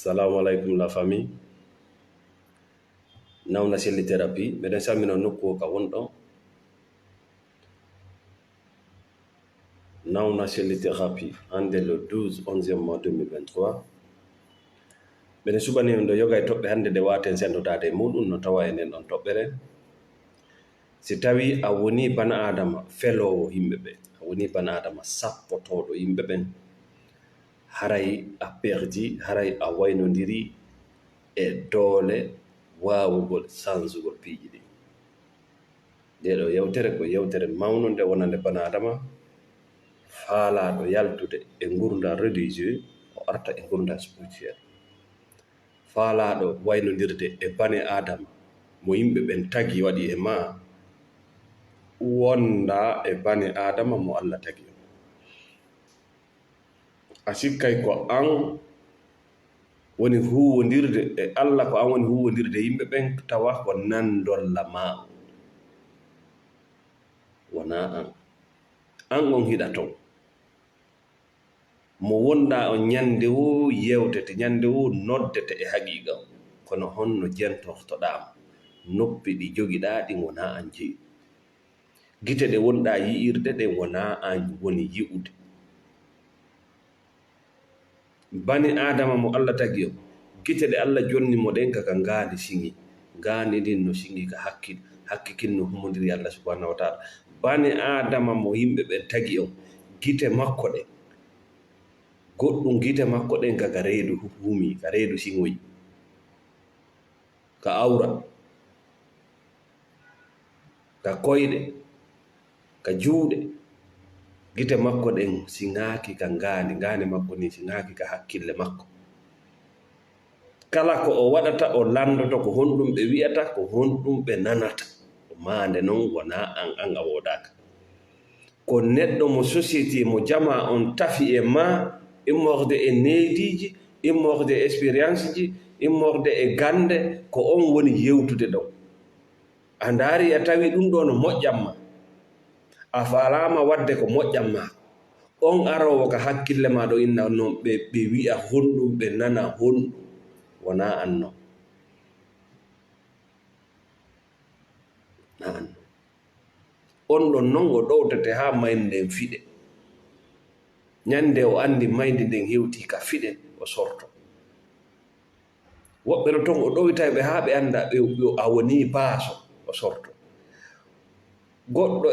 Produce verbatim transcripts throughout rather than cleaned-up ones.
Assalamu alaikum, la famille. Nawna Selli Thérapie, meɗen salmina nokku o ka wonɗo. Nawna Selli Thérapie, hannde le douze onzième mois deux mille vingt-trois. Meɗen suɓani on ɗo yoga e toɓɓe hannde ɗe waaten senndodaade e muɗum no tawa e nden ɗon toɓɓere. Si tawii a wonii bana Aadama feloowo yimɓe ɓen, a wonii bana Aadama sappotooɗo yimɓe ɓen, haray a perdi, haray a waynondiri e doole waawugol sanzugol piiji ɗin. Ndee ɗoo yewtere ko yewtere mawnonde wonande bana Aadama, faalaaɗo yaltude e ngurndan religieux, o arta e ngurndan spirituel. Faalaaɗo waynondirde e bane Aadama mo yimɓe ɓen tagi waɗi e maa, wondaa e bane Aadama mo Alla tagi on. A sikkay ko an woni huuwondirde e Alla, ko an woni huuwondirde e yimɓe ɓen, tawa ko nandolla maa on. Wonaa an. An on hiɗa ton. Mo wonɗaa on ñande woo yewtete, ñande woo noddete e haqiiqa on. Kono honno jentortoɗaa mo? Noppi ɗi jogiɗaa ɗin wonaa an jeyi. Gite ɗe wonɗaa yi'irde ɗen wonaa an woni yi'ude. Bani Aadama mo Alla tagi on, gite ɗe Alla jonni mo ɗen ka, ka ngaandi siŋi. Ngaandi ndin no siŋi ka hakkil-, hakki kin no humondiri Alla subhanahu wa ta'ala. Bani Aadama mo yimɓe ɓen tagi on, gite makko ɗen, goɗɗum gite makko ɗen ka, ka reedu hu-, humi, ka reedu siŋoyi. Ka awra, ka koyɗe, ka juuɗe. Gite makko ɗen siŋaaki ka ngaandi, ngaandi makko ndin siŋaaki ka hakkille makko. Kala ko o waɗata, o lanndoto ko honɗum ɓe wi'ata, ko honɗum ɓe nanata. Ko maande non, wonaa an, an a woodaaka. Ko neɗɗo mo société, mo jamaa on tafi e maa, immorde e neediiji, immorde e expérienceji, immorde e gannde, ko on woni yewtude ɗon. A ndaari, a tawi ɗum ɗoo no moƴƴan ma. A faalaama waɗde ko moƴƴan ma. On aroowo ka hakkille ma ɗo inna non ɓe, ɓe wi'a honɗum, ɓe nana honɗum. Wonaa an non. Na an non. On ɗon non o ɗowtete haa mayde nden fiɗe. Ñande o anndi mayde nden hewti ka fiɗe, o sorto. Woɓɓe no ton o ɗowitay ɓe haa ɓe annda ɓe, ɓe a woni baaso, o sorto. Goɗɗo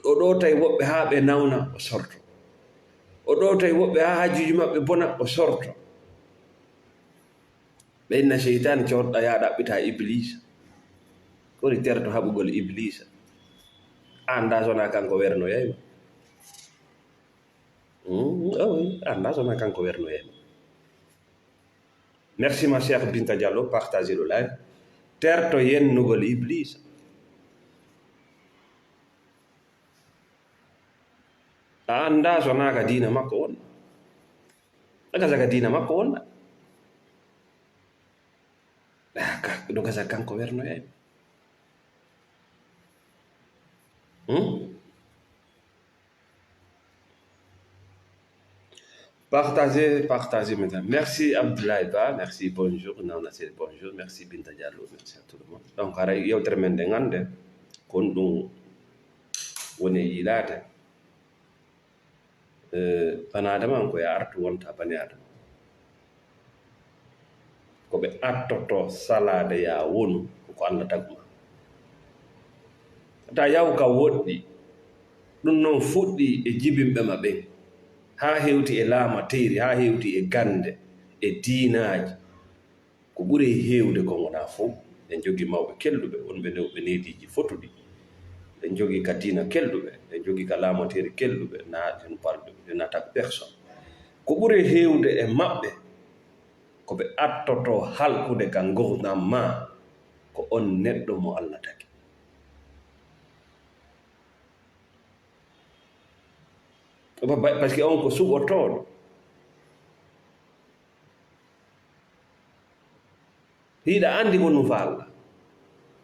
o ɗowtay woɓɓe haa ɓe nawna, o sorto. O ɗowtay woɓɓe haa hajjuuji maɓɓe bona, o sorto. Ɓe inna seytaane coodɗa yaa ɗaɓɓita Ibliisa. Kori terto haɓugol Ibliisa. Annda so na kanko wernoyay ma. Mm, oh oui, annda so na kanko wernoyay ma. Merci ma chère Binta Diallo, partagez le live. Terto yennugol Ibliisa. A annda so na ka diina makko wonɗa. A gasa ka diina makko wonɗa. Ah, ka, ɗo gasa kanko wernoyay. Hmm? Partagez, partagez maintenant. Merci Abdoulaye Ba, merci, bonjour. Nawna Seri, bonjour. Merci Binta Diallo, merci à tout le monde. Donc, haray yewtere men nden hannde, kon ɗum woni e yiilaade. Eh, bani Aadama on ko yaa artu wonta bani Aadama. Ko ɓe attoto salaade yaa wonu ko ko Alla tagma. Ta yaw ka woɗɗi. Ɗum noon fuɗɗi e jibinɓe ma ɓen, haa hewti e laamateyri, haa hewti e gannde, e diinaaji. Ko ɓuri heewde kon wonaa fow, en jogii mawɓe kelluɓe, wonɓe newɓe neediiji fotuɗi. En jogii ka diina kelluɓe, en jogii ka laamanteeri kelluɓe, na, je ne parle de, je n'attaque personne. Ko ɓuri heewde e maɓɓe, ko ɓe attoto halkude ka ngurndan maa, ko on neɗɗo mo Alla tagi. Ba-, ba-, parce que on ko suɓotooɗo. Hiɗa anndi ko ɗum faalɗa.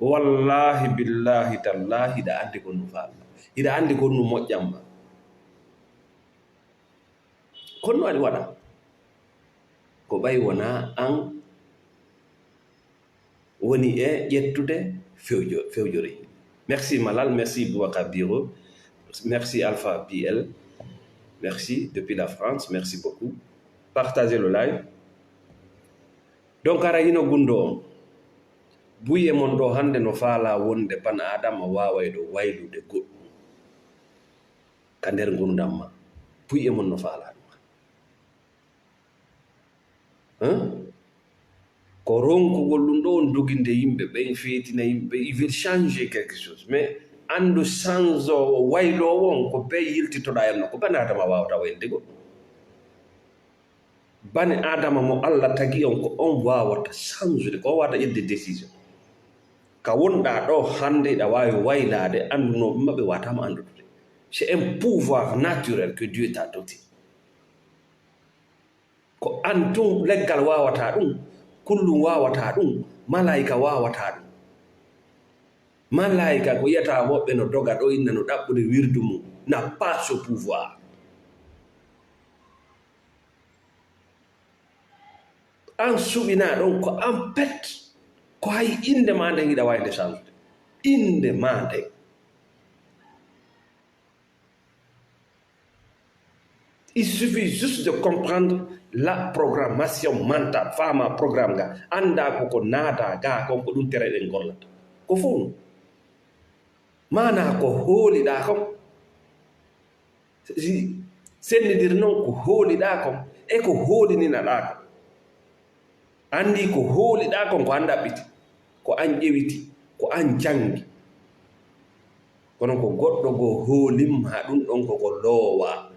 Wallaahi, billaahi, tallaahi, hiɗa anndi ko ɗum faalɗa. Hiɗa anndi ko ɗum moƴƴan ma. Kono aɗa waɗa. Ko ɓay wonaa an woni e ƴettude fewjo-, fewjori. Merci Malal, merci Boubacar Biro, merci Alpha B L, merci depuis la France, merci beaucoup. Partagez le live. Donc, ara hino gundo on. Buy e mon ɗo hannde no faalaa wonde pan Adama waaway ɗo waylude goɗɗum ka nder ngurndan ma. Buy e mon no faalaa ɗum. Hein? Ko ronkugol ɗum ɗo on doginde yimɓe ɓen, feetina yimɓe, ils veulent changer quelque chose. Mais anndu change o wayloowo on ko bee yiltitoɗaa e nokku, bani Adama waawata waylude goɗɗum. Bani Adama mo Allah tagi on, ko on waawata change de, ko on waawata ƴettude décision. Ka wonɗaa ɗo hannde, hiɗa waawi waylaade, anndu no maɓɓe waawata mo anndude. C'est un pouvoir naturel que Dieu t'a doté. Ko an tun leggal waawata ɗum, kullum waawata ɗum, malaayika waawata ɗum. Malaayika ko yi'ata woɓɓe no doga ɗo inna no ɗaɓɓude wirdu mum, n'a pas ce pouvoir. An suɓinaa ɗon ko an pet, ko hay innde maa nden hiɗa waawi nde sansude. Innde maa nden. Il suffit juste de comprendre la programmation mentale, faama programme ga, annda ko ko naata ga kon, ko ɗum tere ɗen gollata. Ko fof ɗum. Maanaa ko hooliɗaa kon, si sennidiri noon ko hooliɗaa kon e ko hoolininaɗaa kon. Anndi ko hooliɗaa kon ko an ɗaɓɓiti, ko an ƴewiti, ko an janngi. Kono ko goɗɗo goo hoolimma ɗum ɗon ko ko loowa.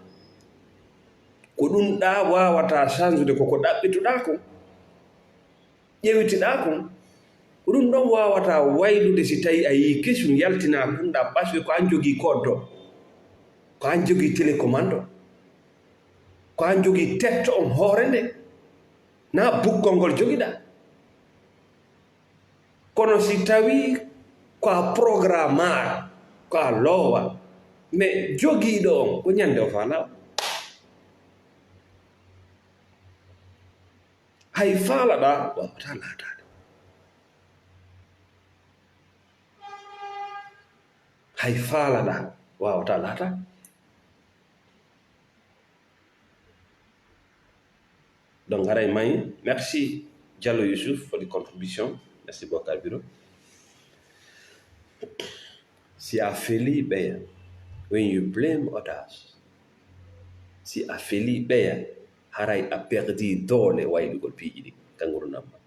Ko ɗum ɗaa waawataa sansude, ko ko ɗaɓɓituɗaa kon, ƴewitiɗaa kon. Ko ɗum ɗon waawataa waylude si tawii a yii kesum yaltinaa kunɗaa, parce que ko an jogii koddo, ko an jogii télécommande, ko an jogii tetto on hoore nde, na bukkol ngol jogiɗaa. Kono si tawii ko a programmaar, ko a loowa, mais jogiiɗo on ko ñande o faalaa. Hay faalaɗaa waawataa laataade. Hay faalaɗaa waawataa laataade. Donc, haray may, merci Diallo Youssouf for the contribution. Merci beaucoup, Biro. Si a feli ɓeya, when you blame others, si a feli ɓeya, haray a perdi doole waylugol piiji ɗi ka ngurndan ma.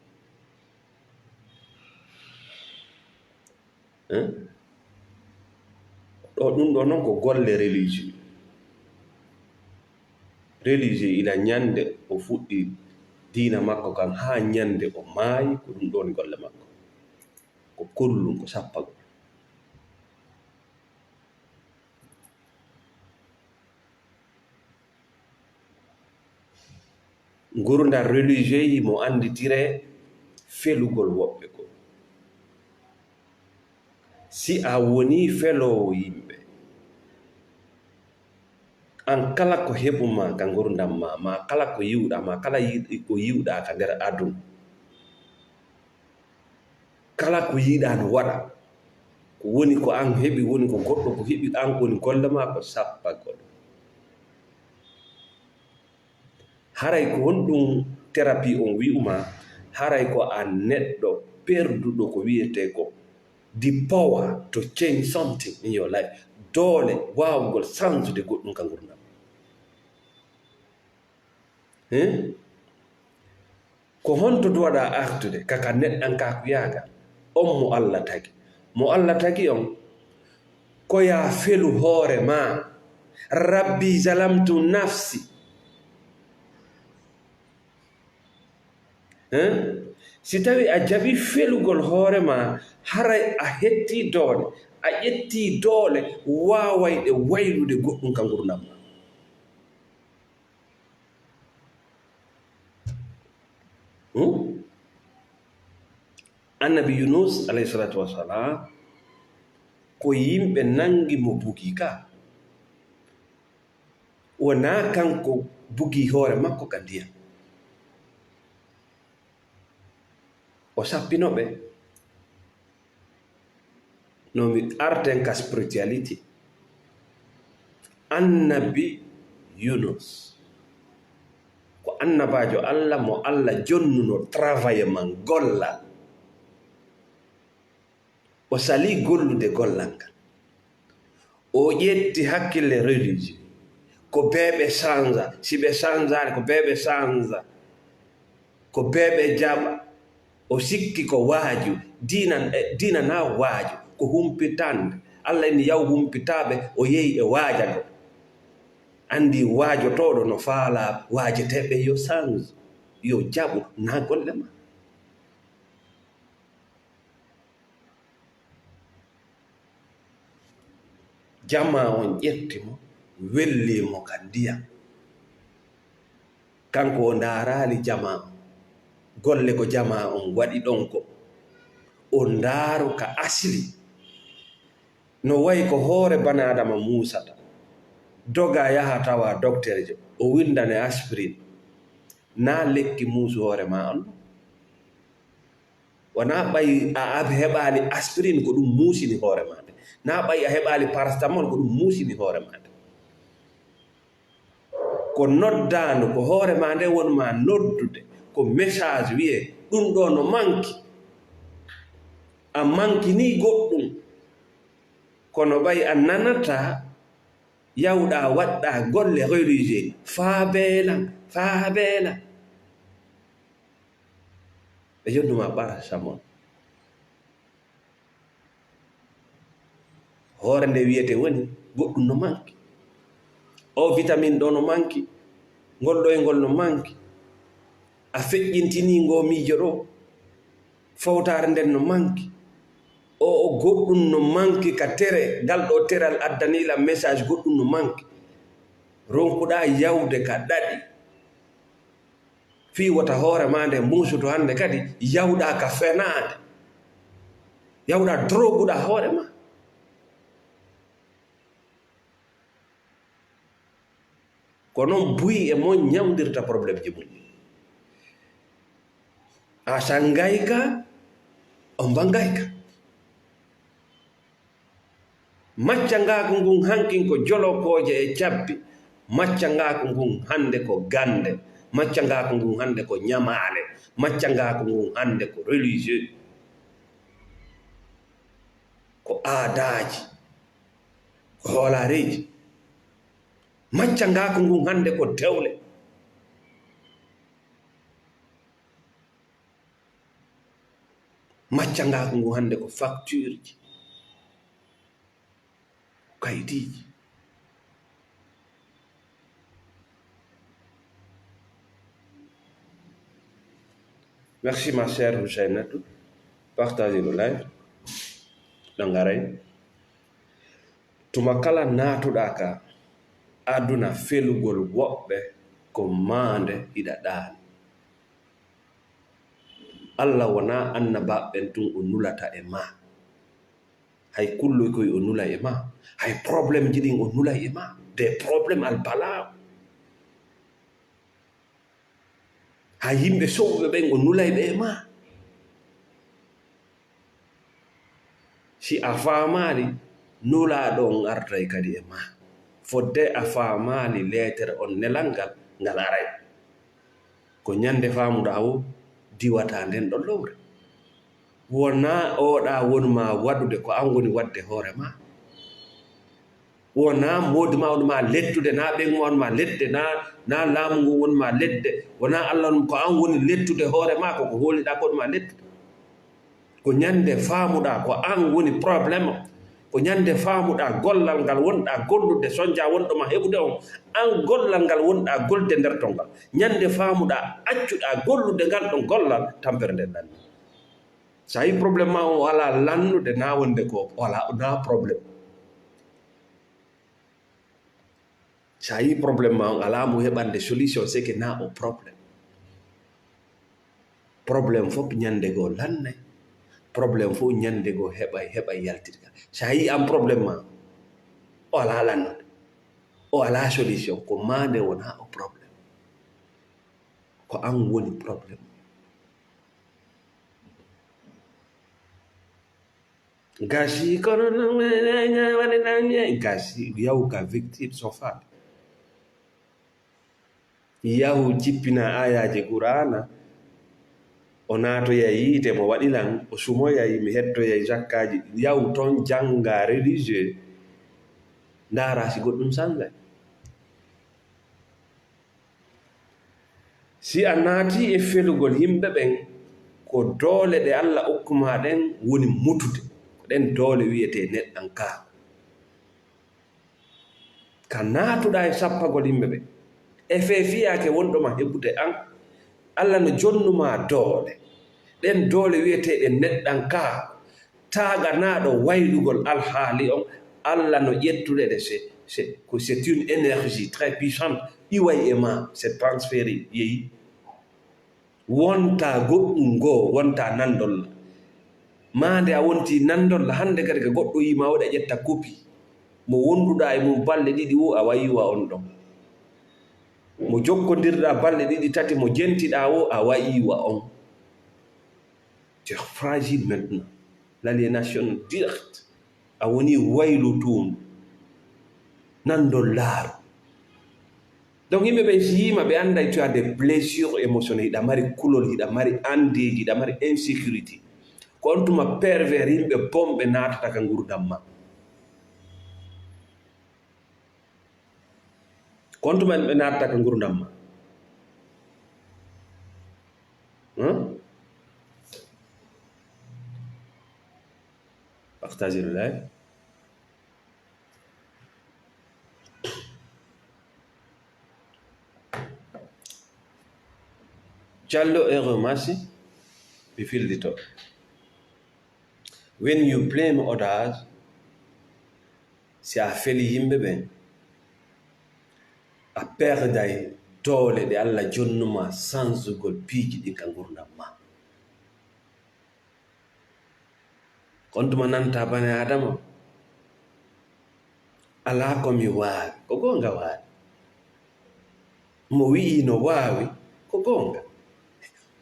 Hein? Ɗo, ɗum ɗo noon ko golle religieux. Religieux ila ñande o fuɗɗi diina makko kan haa ñande o maayi, ko ɗum ɗo woni golle makko. Ko kullum, ko sappagol. Ngurndan religieux himo annditire felugol woɓɓe goo. Si a wonii feloowo yimɓe, an kala ko heɓu maa ka ngurndan maa, maa kala ko yi'uɗaa, maa kala yi-, ko yi'uɗaa ka nder aduna, kala ko yi'uɗaa no waɗa, ko woni ko an heɓi, woni ko goɗɗo ko heɓi, an woni golle maa ko sappagol. Haray ko honɗum thérapie on wi'u maa? Haray ko a neɗɗo perduɗo ko wi'etee ko the power to change something in your life. Doole waawugol sansude goɗɗum ka ngurndan. Hein? Ko honto duwaɗaa artude ka, ka neɗɗankaaku yaaga? On mo Alla tagi. Mo Alla tagi on, ko yaa felu hoore maa. Rabbi zalamtu nafsi. Hein? Si tawii a jaɓii felugol hoore maa, haray a hettii doole, a ƴettii doole waawayɗe waylude goɗɗum ka ngurndan maa. Hmm? Annabi Yunus, alayhi salatu wassalam, ko yimɓe nangi mo bugi ka. Wonaa kanko bugi hoore makko ka ndiyam. O sappino ɓe. No mi arten ka spirituality. Annabi Yunus ko annabaajo Allah mo Allah jonnuno travail man gollal. O sali gollude gollal ngal. O ƴetti hakkille religieux. Ko bee ɓe sanza, si ɓe sanzaali, ko bee ɓe sanza. Ko bee ɓe jaɓa. O sikki ko waaju, diina, eh, diina na waaju, ko humpitande. Allah inni yaw humpitaaɓe, o yehi e waajagol. Anndi waajotooɗo no faala waajeteeɓe yo sanz, yo jaɓu, na golle ma. Jamaa on ƴetti mo, welli mo ka ndiyam. Kanko o ndaaraali jamaa on, golle ko jamaa on waɗi ɗon ko. O ndaaru ka asli. No wayi ko hoore bana Adama muusata. Doga yaha tawa dokterjo, o windane aspirin. Na lekki muusu hoore ma on. Wona ɓay a, a heɓaali aspirin ko ɗum muusini hoore ma nde. Na ɓay a heɓaali parastamol ko ɗum muusini hoore ma nde. Ko noddaandu, ko hoore ma nde won ma noddude, ko message wi'e, ɗum ɗo no manki. A manki ni goɗɗum. Kono ɓay a nanata, yawɗa waɗɗa golle religieux, faa beela, faa beela. Ɓe jonnuma parastamol. Hoore nde wiyete woni goɗɗum no manki. O vitamin ɗo no manki. Ngol ɗo e ngol no manki. A feƴƴintini ngo miijo ɗo. Fowtaare nden no manki. O, o goɗɗum no manki ka tere. Ngal ɗo teral addani la message goɗɗum no manki. Ronkuɗa yawde ka ɗaɗi. Fii wota hoore ma nde muusuto hannde kadi yawɗa ka fenaande. Yawɗa droguɗa hoore ma. Ko noon buy e mon ñawndirta problémeji mum. A sanngay ka, o mbanngay ka. Maccangaaku ngun hankin ko jolokooje e cabbi. Maccangaaku ngun hannde ko gannde. Maccangaaku ngun hannde ko ñamaale. Maccangaaku ngun hannde ko religieux. Ko aadaaji. Ko hoolaareeji. Maccangaaku ngun hannde ko dewle. Maccangaaku ngu hannde ko factureji, kaydiiji. Merci ma chère Housseynatou, partagez le live, ɗo ngaray. Tuma kala naatuɗaa ka aduna felugol woɓɓe ko maande hiɗa ɗaani. Allah wonaa annabaaɓe ɓen tun o nulata e maa. Hay kulloy koy o nulay e maa. Hay problème ji ɗin o nulay e maa. Des problèmes al balaa. Hay yimɓe sowɓe ɓen o nulay ɓe e maa. Si a faamaali, nulaaɗo on artay kadi e maa. Fodde a faamaali leetere on nelal ngal, ngal aray. Ko ñande faamuɗaa woo diwataa nden ɗon lowre. Wonaa oɗa woni maa waɗude ko an woni waɗde hoore maa. Wonaa moodi maa woni maa lettude, naa ɓeŋ maa woni maa lettude, naa, naa laamu ngun woni maa lettude. Wonaa Allah woni ko an woni lettude hoore maa, ko ko hooliɗaa ko woni maa lettude. Ko ñande faamuɗaa ko an woni problème. Ko ñande faamuɗaa gollal ngal wonɗaa gollude, sonja wonɗo ma heɓude on, an gollal ngal wonɗaa golde nder ton ngal. Ñande faamuɗaa accuɗaa gollude ngal ɗon gollal, tampere nden nanni. So a yi problème ma on alaa lannude, na wonde ko alaa, na problème. So a yi problème ma on alaa mo heɓande solution, c'est que na o problème. Problème fof ñande goo lannay. Problème fof ñande goo heɓay, heɓay yaltirgal. So a yi an problème ma o alaa lannude, o alaa solution, ko maande wonaa o problème. Ko an woni problème. Gasi, kono non, gasi, yahu ka victime so faade. Yahu jippina aayaaje Quraana, o naatoya yiite, mo waɗi lan, o sumoyay, mi hettoyay zakkaaji. Yahu ton, jannga religieux, ndaara si goɗɗum sanjay. Si a naati e felugol yimɓe ɓen, ko doole ɗe Alla okku ma ɗen woni mutude. Ko ɗen doole wiyetee neɗɗankaaku. Ka naatuɗaa e sappagol yimɓe ɓen, e fee fiyaake wonɗo ma heɓude an, Alla no jonnu ma doole. Ɗen doole wiyeteeɗe neɗɗankaaku, taaganaaɗo waylugol alhaali on, Alla no ƴettude ɗe, c'est, c'est, ko c'est une énergie très puissante, iway e ma, c'est transféré, yehi. Wonta goɗɗum goo, wonta nandolla. Maa nde a wonti nandolla, hannde kadi ka goɗɗo yii ma, waɗa ƴetta copie. Mo wonduɗaa e mum balɗe ɗiɗi woo, a wayi wa on ɗon. Mo jokkondirɗaa balɗe ɗiɗi, tati, mo jentiɗaa woo, a wayi wa on. Tu es fragile maintenant. L'aliénation directe. A woni waylutuundu. Nan ɗon laaru. Donc, yimɓe ɓen, si yiima, ɓe annday tu as des blessures émotionnelles. Hiɗa mari kulol, hiɗa mari andeeji, hiɗa mari insécurité. Ko on tuma pervers, yimɓe bonɓe naatata ka ngurdam ma. Ko on tuma ɓe naatata ka ngurdam ma. Hein? Partager le live. Jallo, heureux, merci. Mi fillito. When you blame others, si a feli yimɓe ɓen, a perday doole ɗe Alla jonnuma sansugol piiji ɗin ka ngurdam ma. Kon tuma nanta bani Adama, alaa ko mi waawi. Ko goonga waawi. Mo wi'i no waawi, ko goonga.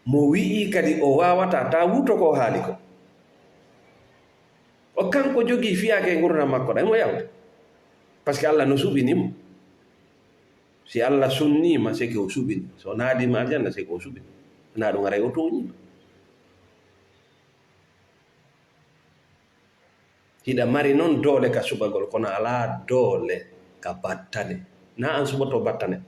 Mo wi'i kadi o waawata, taa wuto ko o haali ko. O kanko jogii fiyaake e ngurdam makko ɗan, mo yawta. Parce que Alla no suɓini mo. Si Alla sunnii ma, c'est que o suɓini. Si o naadii ma aljanna, c'est que o suɓini. Naa ɗum aray o tooñii ma. Hiɗa mari non doole ka suɓagol, kono alaa doole ka battane. Naa an suɓoto battane.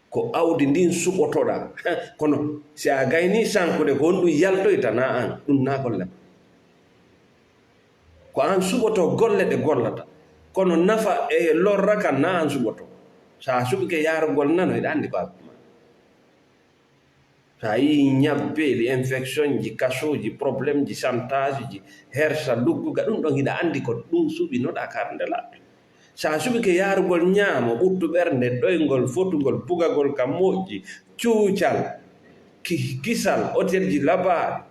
Ko awdi ndin suɓotoɗaa. Kono si a gaynii sankude, ko honɗum yaltoyta? Naa an, ɗum naa golle ma. Ko an suɓoto golle ɗe gollata. Kono nafa e lorra kan, naa an suɓoto. Sa suɓike yaarugol nano, hiɗa anndi ko haɓɓi ma. Sa yii ñabbeeli, infectionji, kasuuji, problemji, chantageji, hersa, lugguka, ɗum ɗon hiɗa anndi ko ɗum suɓinoɗaa ka arde laaɓde. Sa suɓike yaarugol ñaamo, ɓuttu ɓernde, ɗoyngol, fotugol, bugagol ka moƴƴi, cuucal, ki-, kisal, hotelji labaaɗi,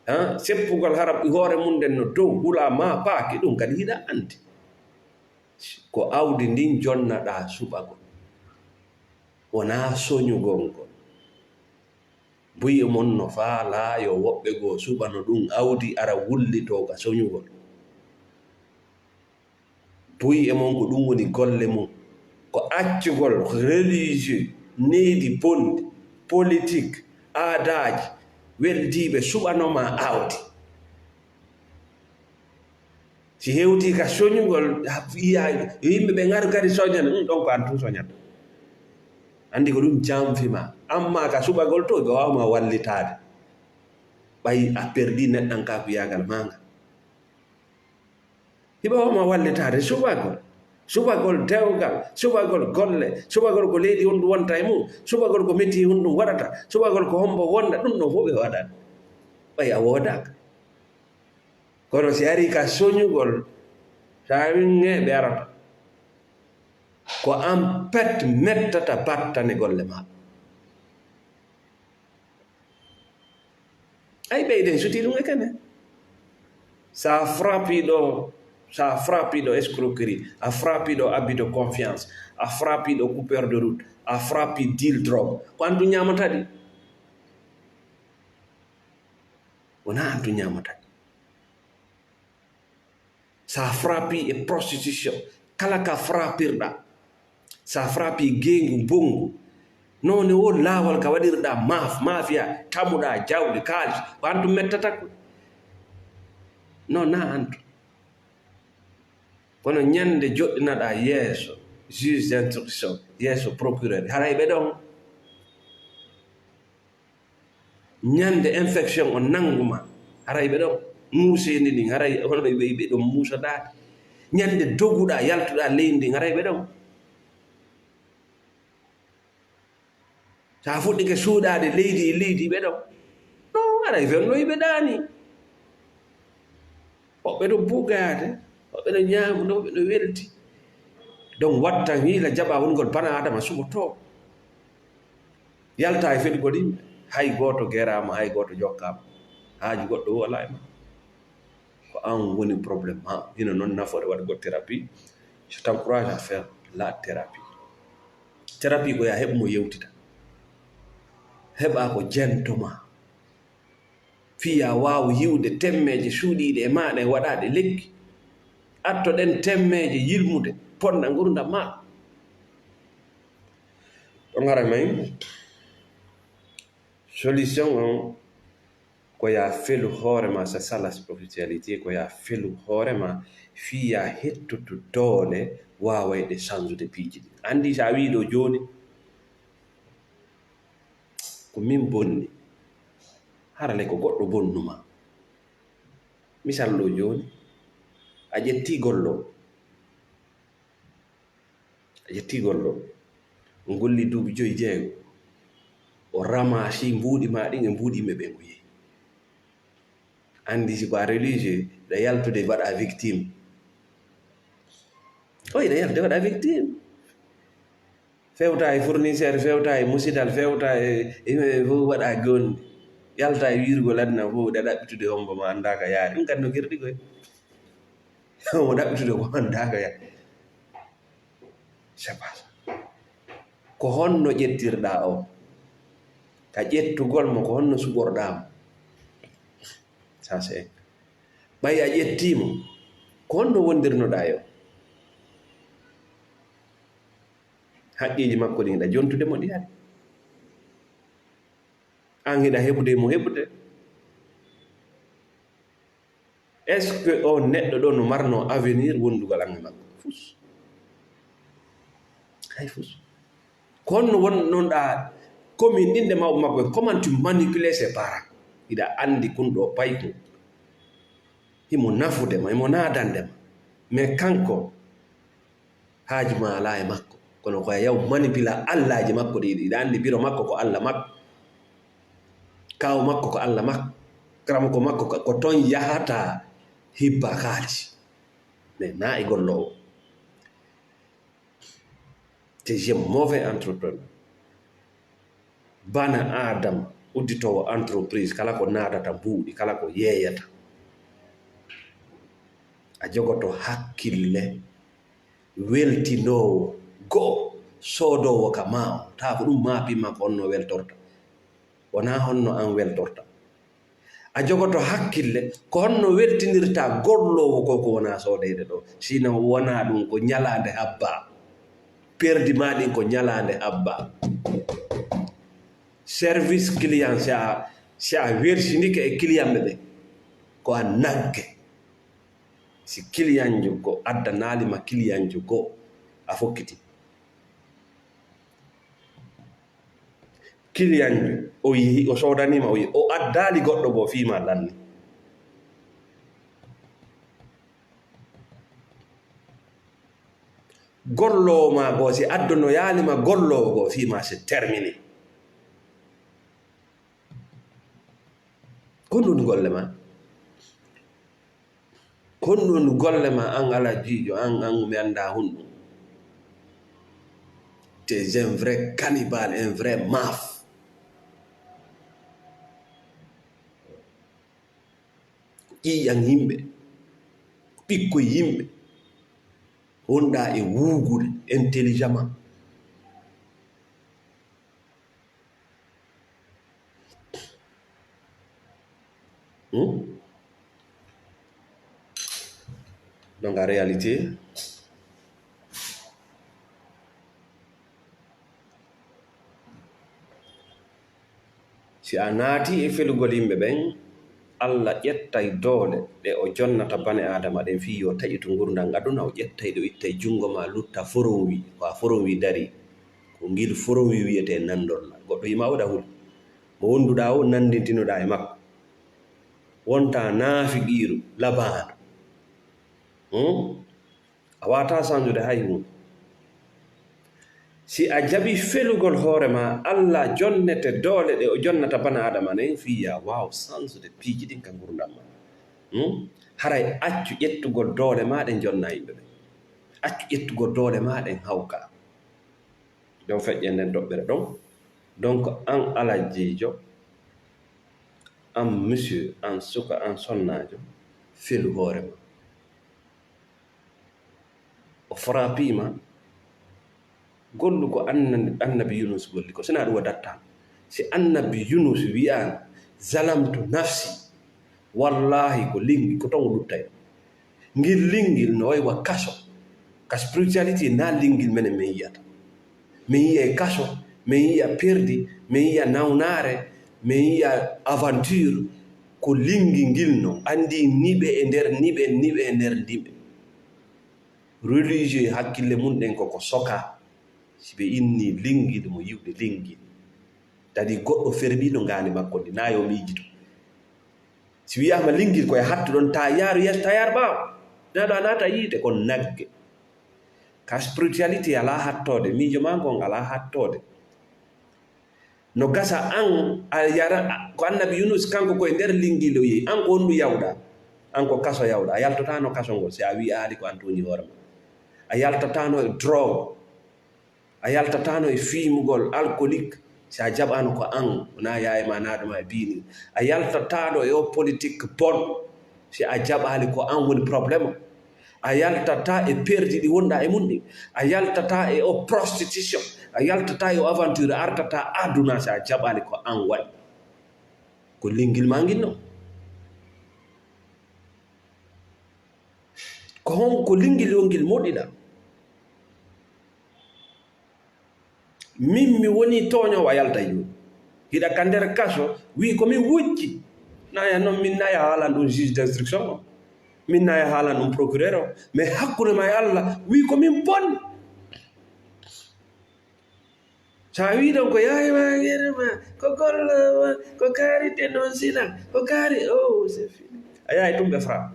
ah, seppugol hara hoore mum nden no dow, hula ma paaki, ɗum kadi hiɗa anndi. Ko awdi ndin jonnaɗaa suɓagol. Wonaa soñugol ngol. Buy e mon no faalaa yo woɓɓe goo suɓano ɗum awdi ara wullitoo ka soñugol. Buy e mon ko ɗum woni golle mum. Ko accugol religieux, needi bonɗi, politique, aadaaji, weldiiɓe suɓano ma awdi. Si hewtii ka soñugol, yiya yimɓe ɓe ngaru kadi soñana, ɗum ɗon ko an tun soñata. Anndi ko ɗum jamfi ma. Amma ka suɓagol to, ɓe waawma wallitaade. Ɓay a perdi neɗɗankaaku yaagal maa ngal. Hiɓe waawma wallitaade suɓagol. Suɓagol dewgal, suɓagol golle, suɓagol ko leydi honɗum wonta e mum, suɓagol ko métier honɗum waɗata, suɓagol ko hombo wonda, ɗum ɗon fof ɓe waɗat. Ɓay a woodaaka. Kono si ari ka soñugol, sa winŋe ɓe arata. Ko an pet mettata battane golle maɓɓe. Ay ɓeyden suti ɗum e kene. Sa frappi ɗo, sa frappi ɗo escroquerie, a frappi ɗo abus de confiance, a frappi ɗo coupeur de route, a frappi deal drogue. Ko an tun ñaamata ɗi. Wonaa an tun ñaamata ɗi. Sa frappi e prostitution, kala ka frappirɗa, sa frappi gengu bongu, none o lawol ka waɗirɗa maf mafia, tamuɗa jawɗi kalis, ko antum mettata ko? Non, na antum. Kono ñande joɗɗinaɗa yeeso juge d'instruction, yeeso procureur, haray ɓe ɗon. Ñande infection on nanguma, haray ɓe ɗon. Muuseendi ndin, haray hono ɓe ɓe ɗon muusodaade. Ñande doguɗa, yaltuɗa leydi ndin, haray ɓe ɗon. Sa fuɗɗike suuɗaade leydi e leydi, ɓe ɗon. Non, haray fewndo ɓe ɗaani. Woɓɓe ɗon buugaade, woɓɓe ɗon ñaamude, woɓɓe ɗon welti. Donc, wattan hiila jaɓa wongol bana Adama suɓotoo. Yalta e felugol yimɓe. Hay gooto geraama, hay gooto jokkaama. Haaju goɗɗo o alaa e ma. Ko an woni problème ma. Hino non nafoore waɗugol thérapie. Je t'encourage à faire la thérapie. Thérapie ko yaa heɓu mo yewtita. Heɓa ko jento ma. Fii yaa waawu yi'ude temmeeje suuɗiiɗe e maaɗa e waɗaaɗe lekki. Attoɗen temmeeje yilmude, ponda ngurndan maaɗa. Ɗon hara may, solution on ko yaa felu hoore ma, c'est ça la spiritualité, ko yaa felu hoore ma fii yaa hettoto doole waawayɗe sansude piiji ɗin. Anndi sa wii ɗo jooni, ko min bonni, hara le ko goɗɗo bonnuma. Misal ɗo jooni, a ƴetti gollo, a ƴetti gollo, o golli duuɓi joyi jeego, o ramasi mbuuɗi ma ɗin e mbuuɗi yimɓe ɓen, o yehi. Anndi si ko a religieux, ɗa yaltude waɗa victime. Oy, ɗa yaltude waɗa victime. Fewta e fournisseur, fewta e musidal, fewta e, e, e fof waɗa goonɗi. Yalta e wiirgol aduna fof, ɗa ɗaɓɓitude hombo mo anndaa ka yaari. Ɗum kadi no gerɗi koy. Mo ɗaɓɓitude ko anndaa ka yaari. C'est pas ça. Ko honno ƴettirɗaa o? Ka ƴettugol mo, ko honno suɓorɗaa mo? Ça, c'est, ɓay a ƴettii mo, ko honno wondirnoɗaa e o? Haqqeeji makko ɗin, hiɗa jontude mo ɗi hari. An hiɗa heɓude mo heɓude. Est-ce que o neɗɗo ɗo no marno avenir wondugol an e makko? Fus. Hay fus. Ko honno won non ɗa commune ɗin ɗe mawɓe makko, comment tu manipuler ses parents? Hiɗa anndi kun ɗo paykun. Himo nafude ma, himo naadande ma. Mais kanko, haaju ma alaa e makko. Kono ko a yaw manipula allaaji makko ɗi, ɗi anndi biro makko ko Alla makko. Kaaw makko ko Alla makko. Karamoko makko ko, ko ton yahata hibba kaalis. Mais na e golloowo. C'est un mauvais entrepreneur. Bana Aadama, udditoowo entreprise, kala ko naadata mbuuɗi, kala ko yeeyata. A jogoto hakkille, weltinoowo, go'o, soodoowo ka maa on. Taa ko ɗum maapi ma ko honno weltorta. Wonaa honno an weltorta. A jogoto hakkille, ko honno weltinirta golloowo ko, ko wonaa soodeyde ɗo. Sinon wonaa ɗum ko ñalaande habba. Perdi maa ɗin ko ñalaande habba. Service client, si a, si a wersindike e client ɓe ɓe, ko a nagge. Si clientjo ko addanaali ma clientjo goo, a fokkiti. Clientjo, o yehi, o soodanii ma, o yehi, o addaali goɗɗo goo fii ma lanni. Golloowo ma goo, si addonoyaali ma golloowo goo fii ma, c'est terminé. Ko honɗun golle ma? Ko honɗun golle ma an Alajiijo, an, an mi anndaa honɗun? T'es un vrai cannibale, un vrai maf. Ƴiiƴan yimɓe, ɓikkoy yimɓe, wonɗaa e wuugude intelligemment. Hmm? Donc, en réalité, si a naati e felugol yimɓe ɓen, Allah ƴettay doole ɗe o jonnata bane Aadama ɗen fii yo taƴitu ngurndan aduna, o ƴettay ɗe, o ittay junngo maa, lutta foronwi, ko a foronwi dari, ko ngil foronwi wiyetee nanndorla. Goɗɗo yima o ɗa huli, mo wonduɗaa o nanndintinoɗaa e makko. Wonta naafiqiiru labaandu. Hmm? A waawataa sanjude hay huunde. Si a jaɓi felugol hoore maa, Allah jonnete doole ɗe o jonnata bana Aadama nen, fii yaa waaw sanjude piiji ɗin ka ngurndan maa. Hmm? Haray accu ƴettugol doole maa ɗen jonna yimɓe ɓen. Accu ƴettugol doole maa ɗen hawka. Ɗon feƴƴen nden toɓɓere ɗon. Donc, an alajiijo, an monsieur, an suka, an sonnaajo, felu hoore maa. O frappima, gollu ko anna-, annabi Yunus golli ko, sinaa ɗum o dattaano. Si annabi Yunus wi'aano, "Zalamtu nafsi," wallaahi ko lingi, ko ton o luttay. Ngil lingil no way wa kaso. Ka spirituality na lingil menen min yi'ata. Min yi'ay kaso, min yi'a perdi, min yi'a nawnaare, min yi'a aventure. Ko lingi ngil no. Anndi niɓe e nder niɓe, niɓe e nder niɓe. Religieux hakkille mun ɗen koko soka. Si ɓe inni lingil mo yi'ude lingil. Tadi goɗɗo fermiɗo ngaandi makko ndi, na yo miijito. Si wi'aama lingil ko e hattu ɗon, ta yaaru yeeso, ta yaaru ɓaawo. Na ɗo a naata yiite kon nagge. Ka spirituality alaa hattoode, miijo maa ngon alaa hattoode. No gasa an, a yara, ko annabi Yunus kanko ko e nder lingil o yehi. An ko honɗum yawɗa? An ko kaso yawɗa. A yaltotaano kaso ngol si a wi'aali ko an tuuñi hoore ma. A yaltotaano e drogue. A yaltataano e fiimugol alkolik si a jaɓaano ko an, wonaa yaye ma, naado ma e biini. A yaltataano e o politik bon si a jaɓaali ko an woni problème. A yaltataa e perdi ɗi wonɗaa e mun ɗin. A yaltataa e o prostitution. A yaltataa e o aventure. A artataa aduna si a jaɓaali ko an waɗi. Ko linngil maa ngil non. Ko hon ko linngil yo ngil moɗiɗa? Min mi woni tooñoowo, a yaltay jooni. Hiɗa ka nder kaso, wii ko min wujji. Naya non, min naya haalan ɗum juge d'instruction o. Min naya haalan ɗum procureur o. Mais hakkunde ma e Allah, wii ko min bonni. Sa wii ɗon ko yaay ma, gere ma, ko golla ma, ko kaari dénoncer la, ko kaari, oh, c'est fini. A yahay tun ɓe fra.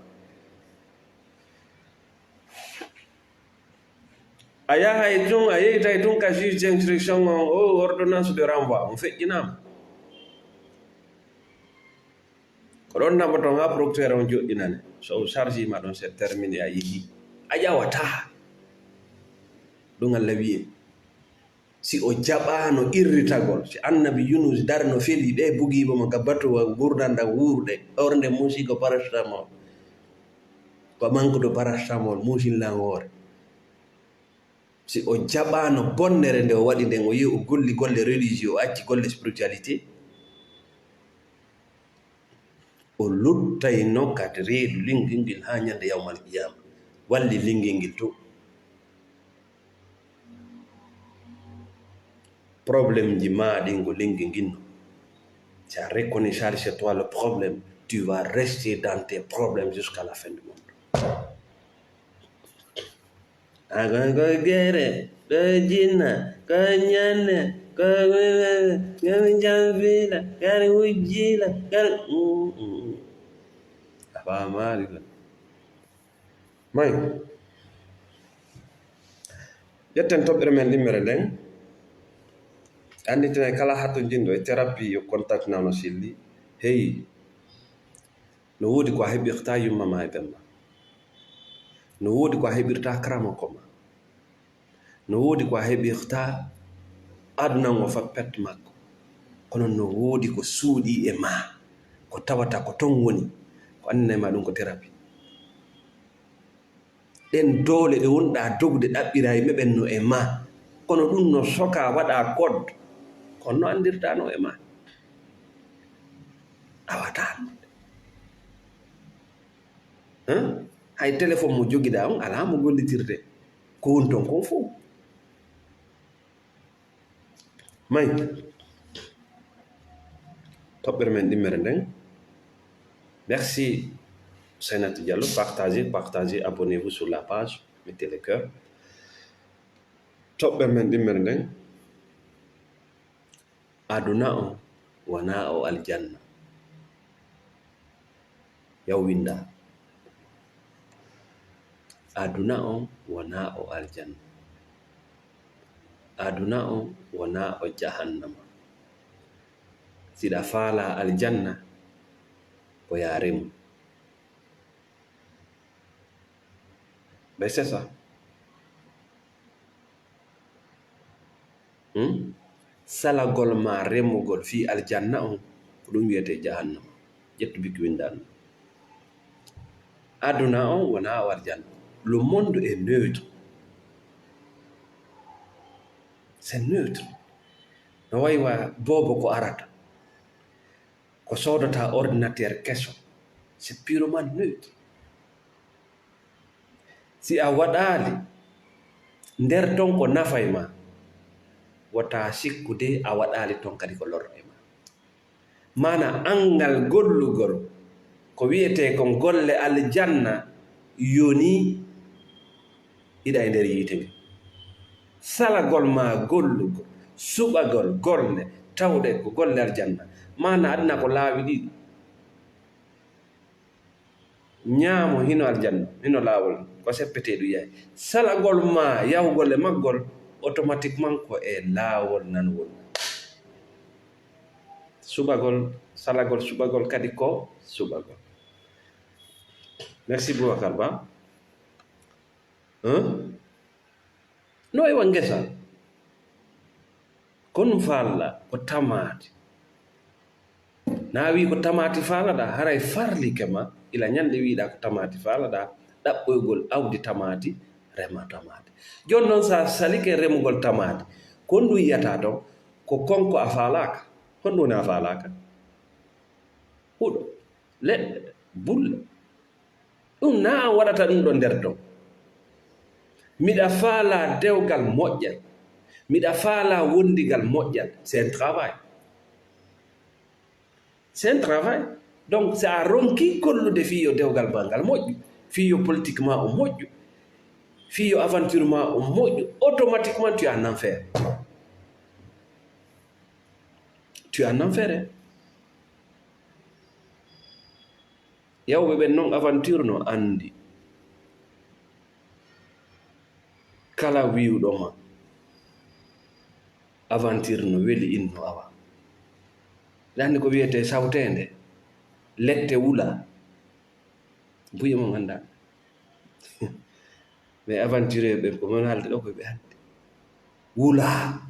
A yahay tun, a yeytay tun ka juge d'instruction on, o ordonnance de renvoi, on feƴƴinaama. Ko ɗon naɓoton haa procureur on joɗɗinane. So o charge ma ɗon, c'est terminé, a yehi. A ƴawataa. Ɗum Allah wi'e. Si o jaɓaano irritagol, si annabi Yunus darno feli, ɓe bugiiɓe mo ka batuwa gurdanda wuurɗe, ornde muusi ko paracétamol, ko manque de paracétamol, muusin lan hoore. Si o jaɓaano bonnere nde o waɗi nden, o yehi o golli golle religieux, o acci golle spiritualité, o luttayno kadi reedu linngil ngil haa ñande yawmal qiyama. Walli linngil ngil to. Problème ji maa ɗin ko linngil ngin no. Si a reconnaît ça, c'est toi le problème, tu vas rester dans tes problèmes jusqu'à la fin du monde. A ko, ko gere, ko jinna, ko ñande, ko, ko jamfila, kadi wujjila, kadi, mm, mm, mm. A faamaali ko. May. Ƴetten toɓɓere men ɗimmere nden. Annditinay kala hattonjinɗo e thérapie yo contact nano silli. Hey. No woodi ko a heɓirta yumma ma e bemma. No woodi ko a heɓirta karamoko ma. No woodi ko a heɓirta aduna ngo faa pet makko. Kono no woodi ko suuɗii e ma, ko tawata ko ton woni, ko anndinay ma ɗum ko thérapie. Ɗen doole ɗe wonɗaa dogude ɗaɓɓiray meɓen no e ma. Kono ɗum no soka waɗa code. Kono no anndirta no e ma. Awataa. Hein? Hay téléphone mo jogiɗaa on alaa mo gollitirde. Ko woni ton kon fof. May. Toɓɓere men ɗimmere nden. Merci, Sainat Diallo. Partagez, partagez, abonnez-vous sur la page. Mettez le cœur. Toɓɓere men ɗimmere nden. Aduna on wonaa o aljanna. Yaw winda. Aduna on wonaa o aljanna. Aduna on wonaa o jahannama. Siɗa faala aljanna, ko yaa remu. Mais c'est ça. Hmm? Salagol ma remugol fii aljanna on, ko ɗum wiyetee jahannama. Ƴettu bikki winndaan. Aduna on wonaa o aljanna. Le monde est neutre. C'est neutre. No wayi wa boobo ko arata. Ko soodata ordinateur keso, c'est purement neutre. Si a waɗaali nder ton ko nafay ma, wota sikku de a waɗaali ton kadi ko lorɗe ma. Maana anngal gollugol, ko wiyetee kon golle aljanna, yoni iɗa e nder yiite nge. Salagol ma gollugol, suɓagol golle, tawɗe ko golle aljanna. Maana aduna ko laawi ɗiɗi. Ñaamo hino aljanna, hino laawol, ko seppetee ɗum yahay. Salagol ma yahugol e maggol, automatiquement ko e laawol nanugol. Suɓagol, salagol, suɓagol kadi ko suɓagol. Merci Boubacar Ba. Hein? No iwa ngesa. Ko ɗum faalɗa ko tamaati. Na wii ko tamaati faalaɗa, haray farlike ma, ila ñande wiiɗa ko tamaati faalaɗa, ɗaɓɓoygol awdi tamaati, rema tamaati. Jooni noon, sa salike remugol tamaati, ko honɗum yiyata toon? Ko konko a faalaaka. Honɗum woni a faalaaka? Huɗo, leɗɗe, bulle. Ɗum na an waɗata ɗum ɗo nder ton. Miɗa faalaa dewgal moƴƴal. Miɗa faalaa wondigal moƴƴal. C'est un travail. C'est un travail. Donc, si a ronki gollude fii yo dewgal ma ngal moƴƴu, fii yo politique ma o moƴƴu, fii yo aventure ma o moƴƴu, automatiquement tu es en enfer. Tu es en enfer, hein. Yawɓe ɓen non aventure no anndi. Kala wi'uɗo ma aventure no weli inno awa. Ɗanni ko wiyetee sawteende, lette wula. Buye mo nganndaa. Mais aventure ɓen ko mon haalde ɗo ko ɓe anndi. Wula,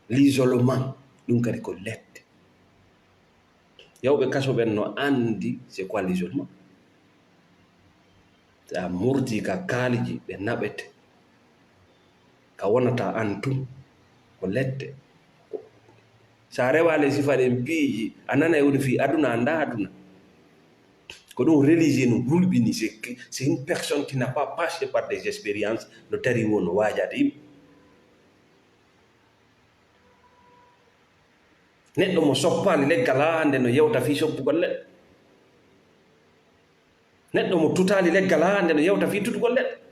l'isolement, ɗum kadi ko lette. Yawɓe kaso ɓen no anndi c'est quoi l'isolement. Si a murtii ka kaaliji ɓe naɓete. Ka wonata an tun ko lette. Sa rewaali sifa ɗen piiji, a nanay woni fii aduna, anndaa aduna. Ko ɗum religieux no hulɓini, c'est que, c'est une personne qui n'a pas passé par des expériences, no dari wo no waajaade yimɓe. Neɗɗo mo soppaali leggal haa hannde no yewta fii soppugol leɗɗe. Neɗɗo mo tutaali leggal haa hannde no yewta fii tutugol leɗɗe.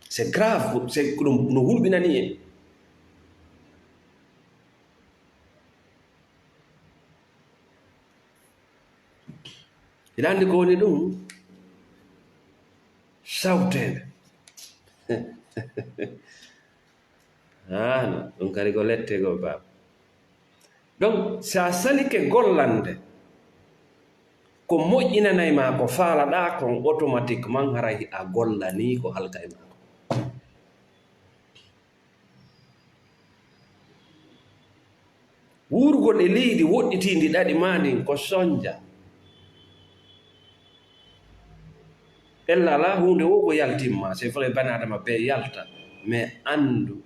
C'est grave, c'est ko ɗum no hulɓinani en. Hiɗa anndi ko woni ɗum? Sawteende. Haana, ɗum kadi ko lette goo, baaba. Donc, si a salike gollande, ko moƴƴinanay ma ko faalaɗaa kon, automatiquement haray a gollanii ko halkay ma kon. Wuurgol e leydi woɗɗitiindi ɗaɗi maa ndin ko sonja. Ella alaa huunde wo ko yaltimma, c'est vrai, bani Adama bee yalta, mais anndu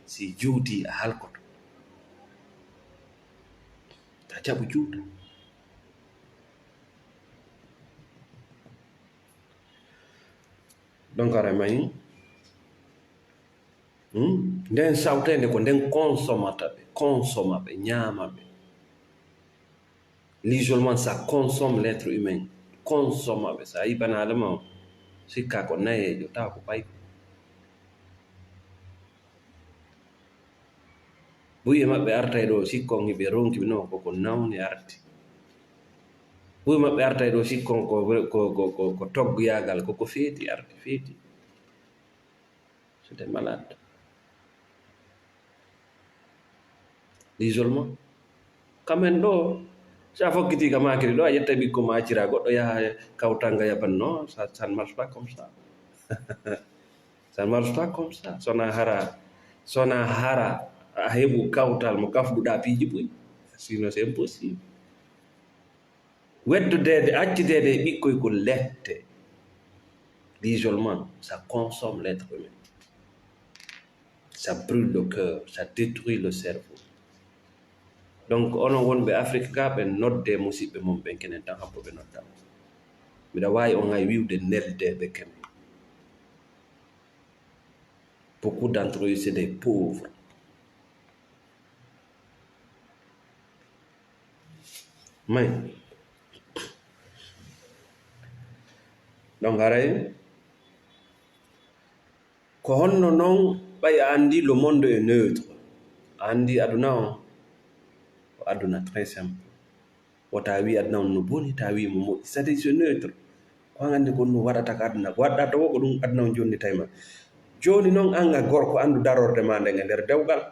si juutii a halkoto. Ta jaɓu juuta. Donc, aray mayi, hmm? Nden sawteende ko nden consomata ɓe, consoma ɓe, ñaama ɓe. L'isolement, ça consomme l'être humain. Consoma ɓe. Sa yi banaale ma, sikka ko nayeejo, tawa ko payko. Buy e maɓɓe artay ɗo, sikkon hiɓe ronki ɓe, non, koko nawni arti. Buy maɓɓe artay ɗo, sikkon ko, ko, ko, ko, ko togguyaagal, koko feeti arti, feeti. C'était malade. L'isolement. Quand même, ɗo, si a fokkiti ka maakiri ɗo, a ƴetta ɓikko ma, accira goɗɗo yaha kawtanga yaban, non, ça, ça ne marche pas comme ça. Ça ne marche pas comme ça. Sona hara, sona hara, a heɓu kawtal mo kafduɗa piiji buy. Sinon, c'est impossible. Weddodeede, accideede e ɓikkoy ko lette. L'isolement, ça consomme l'être humain. Ça brûle le cœur, ça détruit le cerveau. Donc, onon wonɓe Afrique ka, ɓe nodde musiɓɓe mum ɓen, kenen tan habbo ɓe nodda. Miɗa waawi on hay wiwde nelde ɓe kene. Beaucoup d'entre eux, c'est des pauvres. May. Donc, haray, ko honno non ɓay a anndi le monde est neutre? A anndi aduna on, ko aduna très simple. Wota a wi aduna on no boni, ta wi mo moƴƴi. C'est-à-dire, c'est neutre. Ko an anndi ko ɗum waɗata ka aduna. Ko waɗɗa tawo ko ɗum aduna on jonnitay ma. Jooni non, an a gorko, anndu darorde ma nden e nder dewgal.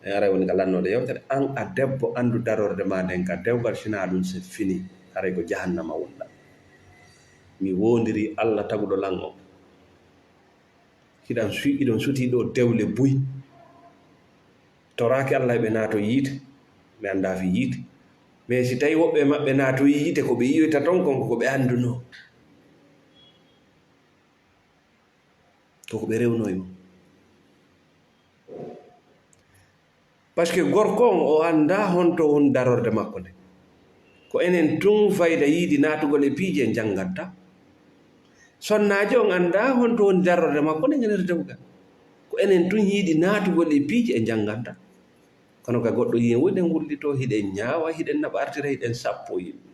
E aray woni ka lannoode yewtere. An a debbo, anndu darorde ma nden ka dewgal, sina ɗum c'est fini. Haray ko jahannama wonɗa. Mi woondiri Allah taguɗo lan on. Hiɗan su-, hiɗon sutii ɗo dewle buy. Toraaki Allah ɓe naato yiite, ɓe anndaa fii yiite. Mais si tawii woɓɓe e maɓɓe naatoyi yiite, ko ɓe yiyoyta ton kon, ko ɓe anndunoo. Ko ko ɓe rewnoo e mum. Parce que gorko on, o anndaa honto woni darorde makko nden. Ko enen tun fayda yiidi naatugol e piiji en jannganta. Sonnaajo on anndaa honto woni darorde makko nden e nder dewgal. Ko enen tun yiidi naatugol e piiji en jannganta. Kono ka goɗɗo yiyen woni en wullitoo, hiɗen ñaawa, hiɗen naɓa artira, hiɗen sappoo yimɓe.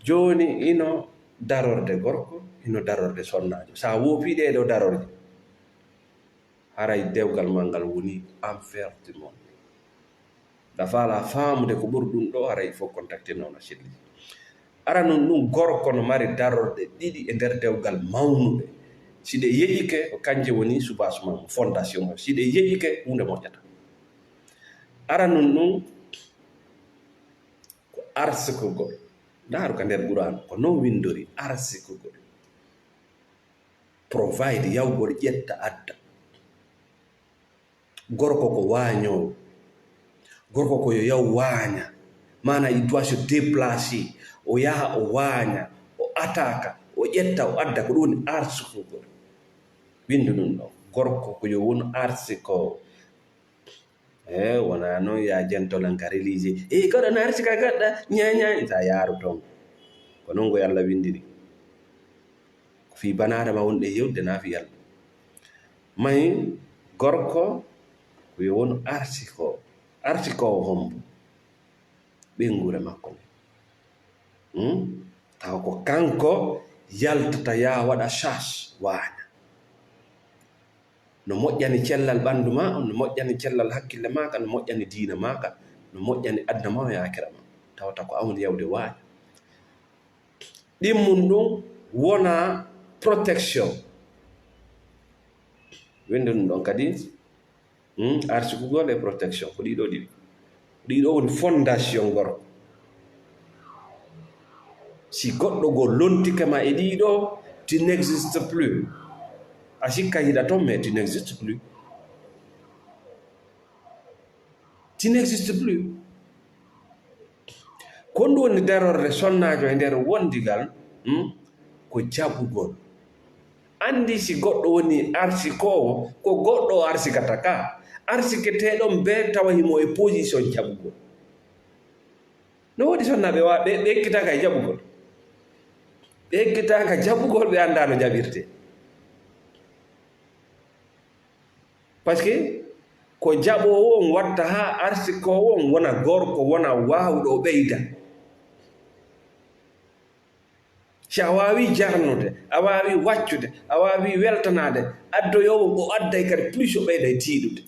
Jooni ino darorde gorko, ino darorde sonnaajo. Sa woopii ɗee ɗoo darorɗe, haray dewgal maa ngal woni enfer du monde. Nda faalaa faamude ko ɓuri ɗum ɗoo, haray il faut contacter noon a selli. Aranun ɗum, gorko no mari darorɗe ɗiɗi e nder dewgal mawnuɗe. Si ɗe yeƴike, ko kanje woni soubassement, fondation o. Si ɗe yeƴike, huunde moƴƴata. Aranun ɗum, ko arsikugol. Ndaaru ka nder Qur'an, ko non winndori, arsikugol. Provide, yawgol, ƴetta, adda. Gorko ko waañoowo. Gorko ko yo yaw waaña. Maana, il doit se déplacer. O yaha, o waaña, o ataka, o ƴetta, o adda. Ko ɗum woni arsukugol. Winndu ɗum ɗo. Gorko ko yo won arsikoowo. E, wonaa noon, ya jentolan ka religieux. E, koɗo no arsika goɗɗo, ñaa, ñaa, sa yaaru toon. Ko noon ko Yalla winndiri. Ko fii banaadama wonɗen yewtude, naa fii Yalla. Mahi gorko ko yo won arsikoo-, arsikoowo hombo ɓeynguure makko nde. Hmm? Tawa ko kanko yaltata yaa waɗa chasse waaña. No moƴƴani cellal ɓanndu maa on, no moƴƴani cellal hakkille maa kan, no moƴƴani diina maa kan, no moƴƴani aduna maa e aakira maa. Tawata ko an woni yawde waaña. Ɗimmun ɗum wona protection. Winndu ɗum ɗon kadi, hmm, arsukugol e protection, ko ɗiɗo ɗiɗi. Ɗiɗo woni fondation gorko. Si goɗɗo goo lontike ma e ɗiɗo, tu n'existes plus. A sikka hiɗa toon, mais tu n'existes plus. Tu n'existes plus. Ko ɗum woni darorde sonnaajo e nder wondigal, hmm, ko jaɓugol. Anndi si goɗɗo woni arsikoowo, ko goɗɗo o arsikata ka. Arsiketeeɗo on bee tawa himo e position jaɓugol. No woodi sonnaaɓe wa-, ɓe, ɓe ekkitaaka e jaɓugol. Ɓe ekkitaaka jaɓugol, ɓe anndaa no jaɓirtee. Parce que ko jaɓoowo on watta haa arsikoowo on wona gorko, wona waawɗo, o ɓeyda. Si a waawii jarnude, a waawii waccude, a waawii weltanaade, addoyoowo o adday kadi plus o ɓeyday tiiɗude.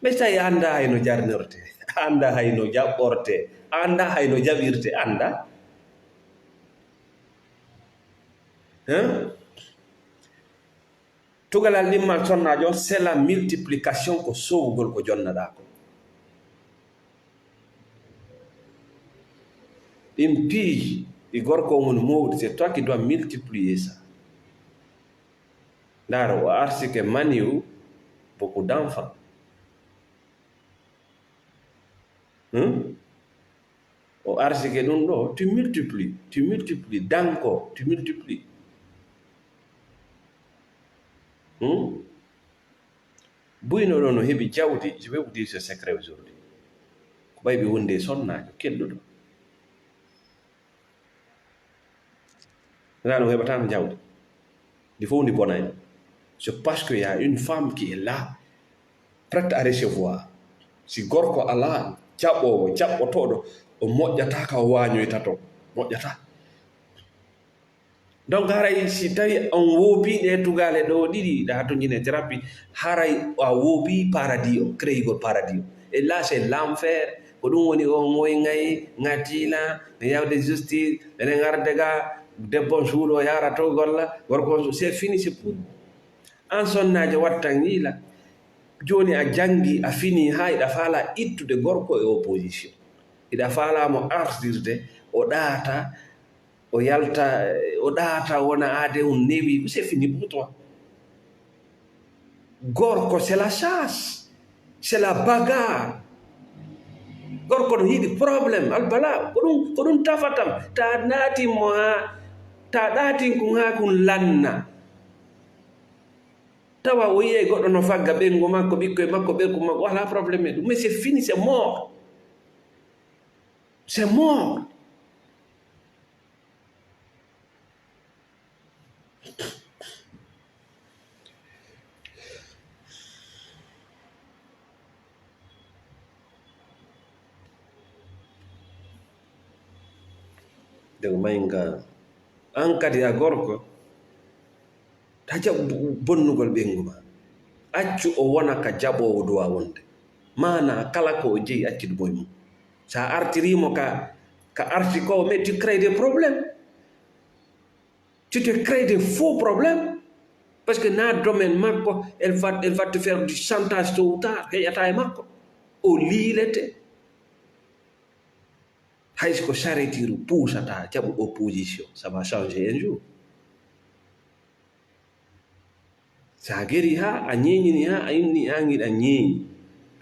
Mais tawi a anndaa hay no jarnirtee, a anndaa hay no jaɓɓortee, a anndaa hay no jaɓirtee, a anndaa. Hein? Tugalal ɗimmal sonnaajo, c'est la multiplication, ko sowugol ko jonnaɗaa ko. Ɗin piiji ɗi gorko on woni mowɗi, c'est toi qui dois multiplier ça. Ndaara, o arsike maniu beaucoup d'enfants. Hmm? O arsike ɗum ɗo, tu multiplies, tu multiplies, danko, tu multiplies. Hmm? Buyno ɗo no heɓi jawdi, je vais vous dire ce secret aujourd'hui. Ko ɓay ɓe wondi e sonnaajo kelɗuɗo. Nana o heɓata no jawdi. Ndi fof ndi bonay. C'est parce qu'il y a une femme qui est là, prête à recevoir. Si gorko alaa, jaɓoowo, jaɓɓotooɗo, o moƴƴata ka o waañoyta to. Moƴƴata. Donc, haray si tawi on woopi ɗe tugaale ɗo ɗiɗi, ɗa to njine thérapie, haray a woopi paradis o, créigol paradis o. Et là, c'est l'enfer. Ko ɗum woni o ŋoyŋay, ŋatiila, ne yawde justice, ene ŋarde ga, debbo on suuɗo, yara to golla, gorko on su-, c'est fini, c'est pour. An sonnaajo wattan yiila. Jooni a janngi, a fini, haa iɗa faala ittude gorko e opposition. Iɗa faala mo artirde, o ɗaata, o yalta, o ɗaata, wona aade on newi, c'est fini pour toi. Gorko, c'est la chasse, c'est la bagarre. Gorko no yiɗi problème, albala, ko ɗum, ko ɗum tafatam. Ta naatin mo haa, ta ɗaatin kun haa kun lanna. Tawa o yi'ay goɗɗo no fagga ɓeyngu makko, ɓikkoy makko, ɓeyngu makko, wala problème e ɗum. Mais c'est fini, c'est mort. C'est mort. Daga maynga, an kadi a gorko, ta jaɓu bonnugol ɓeyngu ma. Accu o wona ka jaɓoowo duwa wonde. Maana kala ko o jeyi, accu ɗum e mum. Sa artirimo ka, ka arti ko, mais tu crées des problèmes. Tu te crées des faux problèmes. Parce que na domaine makko, elle va, elle va te faire du chantage tôt ou tard. Heƴata e makko. O liilete. Hay si ko charretiru puusata, jaɓu opposition, ça va changer un jour. Sa geri ha a ñeñini, ha a inni an hiɗa ñeeñi,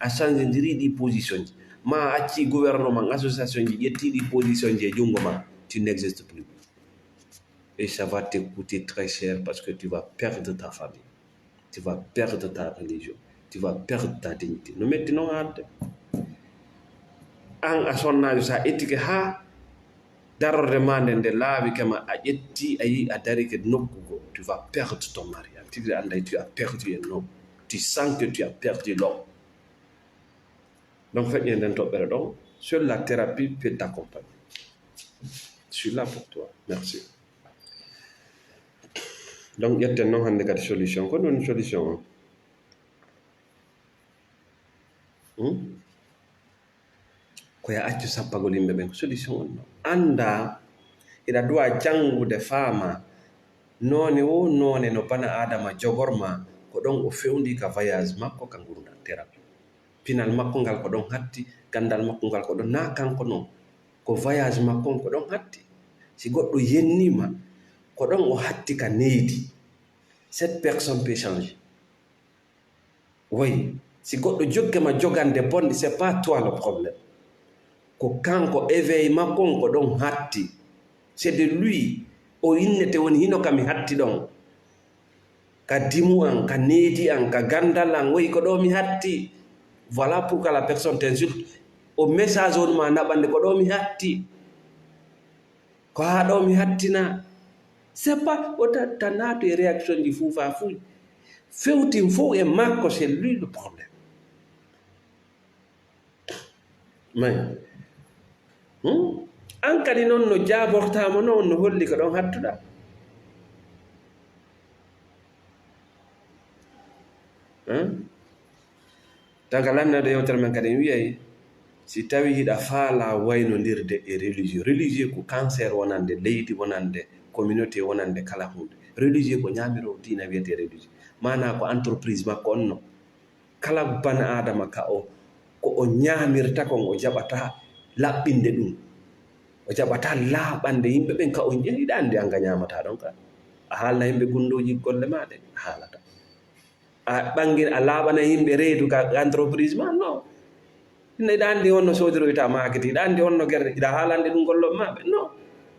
a change ndiri ɗi position ji, ma a acci gouvernement, association ji ƴetti ɗi position ji e jungo ma, tu n'existes plus. Et ça va te coûter très cher parce que tu vas perdre ta famille. Tu vas perdre ta religion. Tu vas perdre ta dignité. No metti noon haalde. An a sonnaajo, sa ittike haa darorde ma nden nde laawike ma, a ƴetti, a yi a darike nokku go, tu vas perdre ton mari. An tigi anday tu as perdu un homme. Tu sens que tu as perdu l'homme. Donc, feƴƴe nden toɓɓere ɗon, seule la thérapie peut t'accompagner. Je suis là pour toi. Merci. Donc, ƴetten noon hannde kadi solution. Ko ɗum solution on? Hmm? Ko ya accu sappagol yimɓe ɓen, ko solution on ɗon. Annda, hiɗa duwa janngude, faama, noone wo noone no bana Aadama jogorma, ko ɗon o fewndi ka voyage makko, ka ngurndan thérapie. Pinal makko ngal ko ɗon hatti, ganndal makko ngal ko ɗon, na kanko non. Ko voyage makko on ko ɗon hatti. Si goɗɗo yenniima, ko ɗon o hatti ka neydi. Cette personne peut changer. Oui, si goɗɗo jokke ma jogande bonde, c'est pas toi le problème. Ko kanko éveil makko on ko ɗon hatti. C'est de lui. O innete woni hino ka mi hatti ɗon. Ka dimu an, ka needi an, ka gandal an, woyi ko ɗo mi hatti. Voilà pourquoi la personne t'insulte. O message on ma naɓande ko ɗo mi hatti. Ko haa ɗo mi hattina. C'est pas o ta, ta naatu e réaction ji fuufa fuuji. Fewtin fof e makko, c'est lui le problème. May. Hmm? An kadi noon no jaabortaamo noon, no holli ko ɗon hattuɗa. Hmm? Tan ka lanndande yewtere men kadi, en wiyay, si tawi hiɗa faala waynondirde e religieux, religieux ko cancer wonande leydi, wonande communauté, wonande kala huunde. Religieux ko ñaamiroowo diina wiyetee religieux. Maanaa ko entreprise makko on no. Kala bana Aadama ka o, ko o ñaamirta kon, o jaɓataa laɓɓinde ɗum. O jaɓataa laaɓande yimɓe ɓen ka o, hiɗa anndi an ka ñaamataa ɗon ka. A haalna yimɓe gunndooji golle maa ɗen, a haalata. A ɓanngin, a laaɓana yimɓe reedu ka entreprise maa? Non. Ina iɗa anndi honno soodiroyta maakiti, iɗa anndi honno gerde, iɗa haalande ɗum gollooɓe maa ɓe? Non.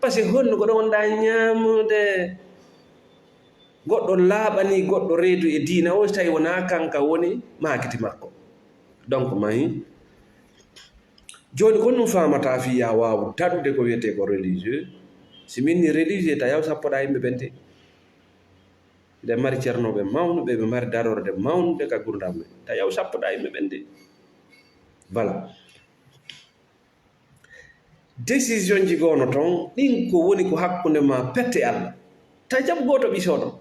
Parce que honno ko ɗon wonɗaa ñaamude? Goɗɗo laaɓani goɗɗo reedu e diina o, so tawi wonaa kanka woni maakiti makko. Donc, mahi. Jooni ko ɗum faamata fii yaa waawu daɗude ko wiyetee ko religieux. Si min ni religieux, ta yaw sappoɗaa yimɓe ɓen de. Hiɗen mari ceernooɓe mawnuɓe, ɓe mari darorde mawnde ka gurdam men. Ta yaw sappoɗaa yimɓe ɓen de. Voilà. Décision ji goono ton, ɗin ko woni ko hakkunde maa pette Alla. Ta jaɓu gooto ɓisooɗo.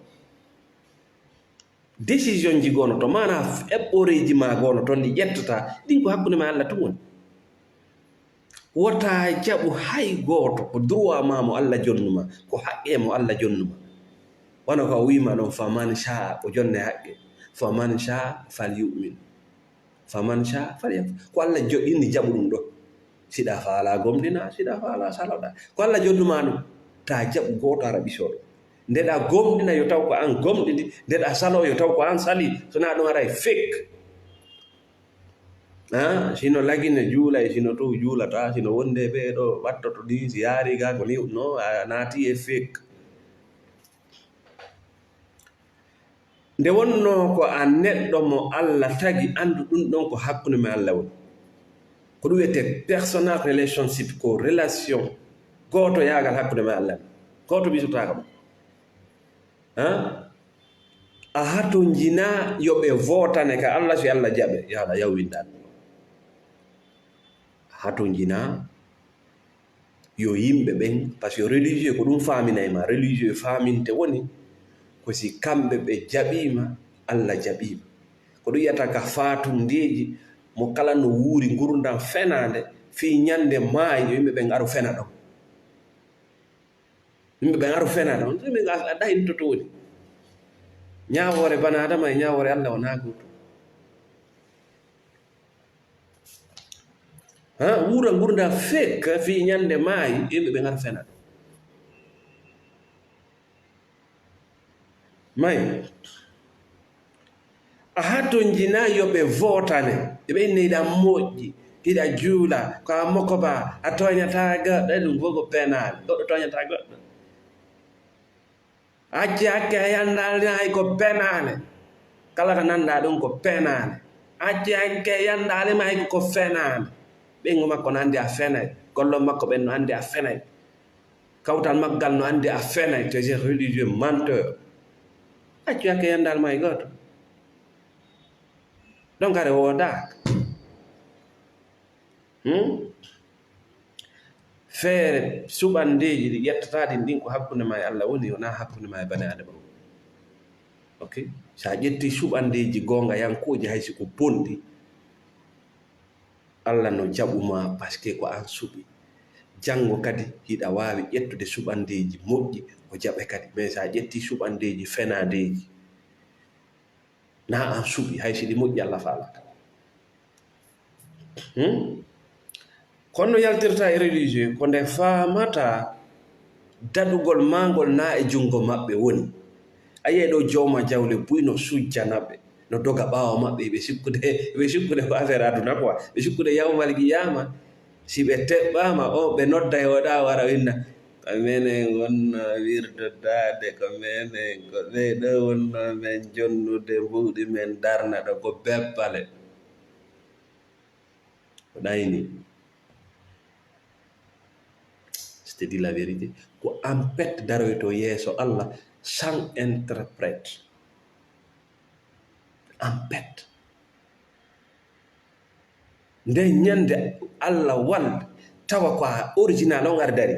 Décision ji goono ton, maanaa eɓɓoreeji maa goono ton ɗi ƴettata, ɗin ko hakkunde maa Alla tun woni. Wota jaɓu hay gooto, ko droit maa mo Alla jonnuma, ko haqqe mo Alla jonnuma. Wano ko o wiima ɗon, "Faman shaa", ko jonne haqqe, "faman shaa fal yu'min." Faman shaa falyakfur. Ko Alla joɗɗini, jaɓu ɗum ɗo. Siɗa faala gomɗina, siɗa faala saloɗa. Ko Alla joɗɗuma ɗum. Ta jaɓu gooto ara ɓisoɗo. Ndeɗa gomɗina yo taw ko an gomɗini, ndeɗa salo yo taw ko an sali. So na ɗum ara e fake. Ah, sino lagine juulay, sino to juulata, sino wonde ɓe ɗo wattoto ɗi, si yaari ga ko ni no, a naati e fake. Nde wonnoo ko a neɗɗo mo Alla tagi, anndu ɗum ɗon ko hakkunde ma Alla woni. Ko ɗum wiyetee personal relationship, ko relation, gootoyaagal hakkunde ma Alla. Gooto ɓisotaako mo. Ha? A hatonjinaa yo ɓe vootane ka Alla, si Alla jaɓe, yo Alla yaw winndaan. A hatonjinaa yo yimɓe ɓen, parce que religieux ko ɗum faaminay ma. Religieux faaminte woni ko si kamɓe ɓe jaɓiima, Alla jaɓiima. Ko ɗum yiyata ka faatundeeji, mo kala no wuuri ngurndan fenaande, fii ñande maayi, yo yimɓe ɓen aru fena ɗon. Yimɓe ɓen aru fena ɗon. Yimɓe ɓen a, a ɗahintoto woni. Ñaawoore bana Adama e ñaawoore Alla wonaa gootum. Ha, wuura ngurndan fake fii ñande maayi, yimɓe ɓen aru fena ɗon. May. A hatonjinaa yo ɓe vootane. Ɓe inne hiɗa moƴƴi, hiɗa juula, ko a mokoba, a tooñataa goɗɗo, ɗum fof ko penaale. Goɗɗo tooñataa goɗɗo. Acci hakke a yanndaali hay ko penaale. Kala ko nanndaa ɗum ko penaale. Acci hakke a yanndaali ma hay ko fenaale. Ɓeyngu makko no anndi a fenay. Gollooɓe makko ɓen no anndi a fenay. Kawtal maggal no anndi a fenay. Tu es un religieux menteur. Accu hakke yanndaali ma hay gooto. Donc, are woodaaka. Hmm? Feere suɓandeeji ɗi ƴettataa ɗin, ɗin ko hakkunde ma e Alla woni, wonaa hakkunde ma e bani Aadama woni. Ok? So a ƴettii suɓandeeji goongayankooji, hay si ko bonɗi, Alla no jaɓu ma, parce que ko an suɓi. Janngo kadi, hiɗa waawi ƴettude suɓandeeji moƴƴi, o jaɓe kadi. Mais so a ƴettii suɓandeeji fenaandeeji, na an suɓi, hay si ɗi moƴƴi, Alla faalaaka. Hmm? Kono no yaltirta e religieux, ko nde faamata daɗugol maa ngol na e junngo maɓɓe woni. A yi'ay ɗo jawma jawle buy no sujjana ɓe, no doga ɓaawo maɓɓe, ɓe sikkude, ɓe sikkude ko affaire aduna quoi. Ɓe sikkude yawmal qiyaama, si ɓe teɓɓaama, o ɓe nodda e oɗa wara winna. Ko menen wonno wirdodaade, ko menen, ko ɓee ɗo wonno men jonnude mbuuɗi men darna ɗo, ko beppale. Ko ɗayni. Si te di la vérité, ko an pet daroyto yeeso Allah sans interprète. An pet. Nde ñande Allah wal tawa ko a original on ari dari.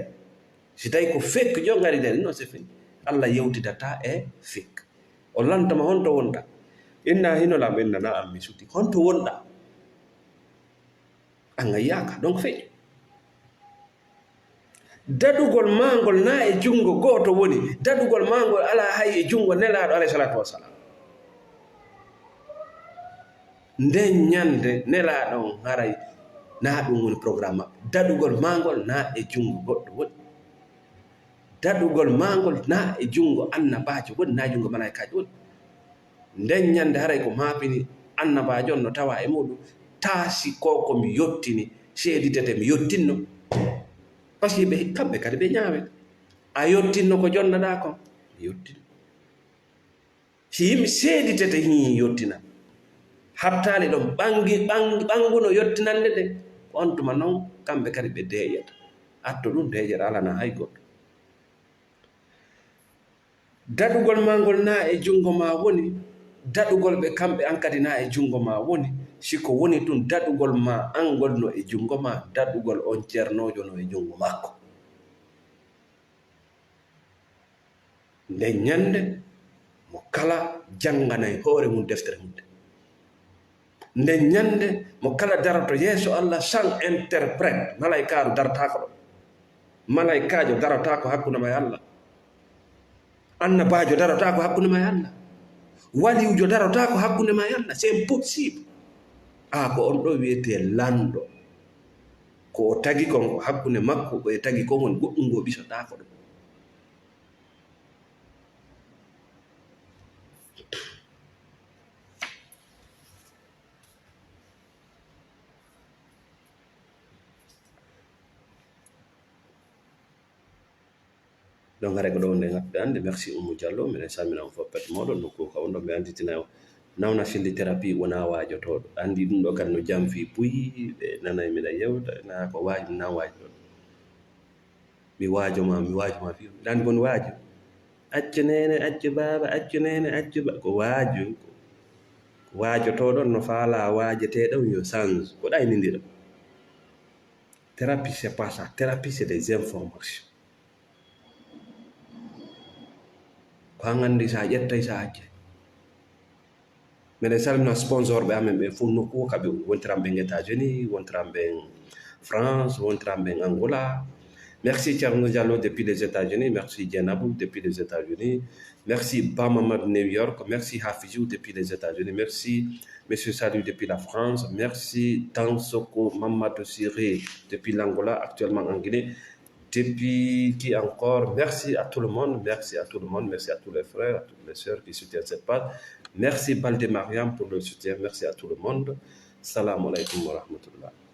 Si tawi ko fake jo ngari dari, non, c'est fini. Allah yewtidata e fake. O lantama honto wonɗa. Inna hino lam inna na an mi suti. Honto wonɗa? An a yiyaka, donc fake. Daɗugol maa ngol na e junngo gooto woni, daɗugol maa ngol alaa hay e junngo Nelaaɗo, alayhi salaatu wa salaam. Nden ñande Nelaaɗo on haray na ɗum woni programme maɓɓe. Daɗugol maa ngol na e junngo goɗɗo woni. Daɗugol maa ngol na e junngo annabaajo woni, na e junngo malaa'ikaajo woni. Nden ñande haray ko maapini annabaajo on no tawa e muɗum, taa si ko ko mi yottini seeditete mi yottinno. Parce que ɓe, kamɓe kadi ɓe ñaawe. A yottinno ko jonnaɗaa kon? Mi yottinno. Si yimɓe seeditete hii yottina. Hattaali ɗon ɓangi-, ɓang-, ɓanguno yottinande nde, ko on tuma non kamɓe kadi ɓe deeƴata. Atto ɗum deeƴata alana hay goɗɗo. Daɗugol maa ngol na e junngo maa woni, daɗugol ɓe kamɓe an kadi na e junngo maa woni, si ko woni tun daɗugol maa an ngol no e junngo maa, daɗugol on ceernoojo no e junngo makko. Nden ñande mo kala jannganay hoore mum deftere mum nde. Nden ñande mo kala daroto yeeso Allah sans interprète, malaykaaru darataako ɗo. Malaykaajo darataako hakkunde ma e Allah. Annabaajo darataako hakkunde ma e Allah. Waliyujo darataako hakkunde ma e Allah. C'est impossible. A ko on ɗo wiyetee lanɗo. Ko o tagi kon ko hakkunde makko, ko e tagi kon woni goɗɗum ngo ɓisotaako ɗo. Donc, hare ko ɗo nde ngattuɗe hannde. Merci Oumou Diallo, miɗen salmina on fof pet moɗon, no kuuka on ɗo, mi annditina nawna filliterapi wona waajotooɗo. Anndi ɗum ɗo kadi no jamfi buy, ɓe nanay miɗa yewta, na ko waaj-, na waajotooɗo. Mi waajo ma, mi waajo ma, fii. Ɗan kon waajo. Accu neene, accu baaba, accu neene, accu ba-, ko waaju. Ko waajotooɗo no faala waajeteeɗo yo change. Ko ɗaynindira. Thérapie, c'est pas ça. Thérapie, c'est des informations. Ko an anndi sa ƴettay, sa accay. Miɗen salmina sponsor ɓe amen ɓe fof nokku o kaɓe woni. Wontiran ɓen États-Unis, wontiran ɓen France, wontiran ɓen Angola. Merci Thierno Diallo depuis les États-Unis. Merci Djenabou depuis les États-Unis. Merci Bamamad New York. Merci Hafizou depuis les États-Unis. Merci Monsieur Salut depuis la France. Merci Tansoko Mamadou Siré depuis l'Angola, actuellement en Guinée. Depuis qui encore? Merci à tout le monde, merci à tout le monde, merci à tous les frères, à toutes les sœurs qui soutiennent cette page. Merci Balde Mariam pour le soutien, merci à tout le monde. Salam alaikum wa rahmatullah.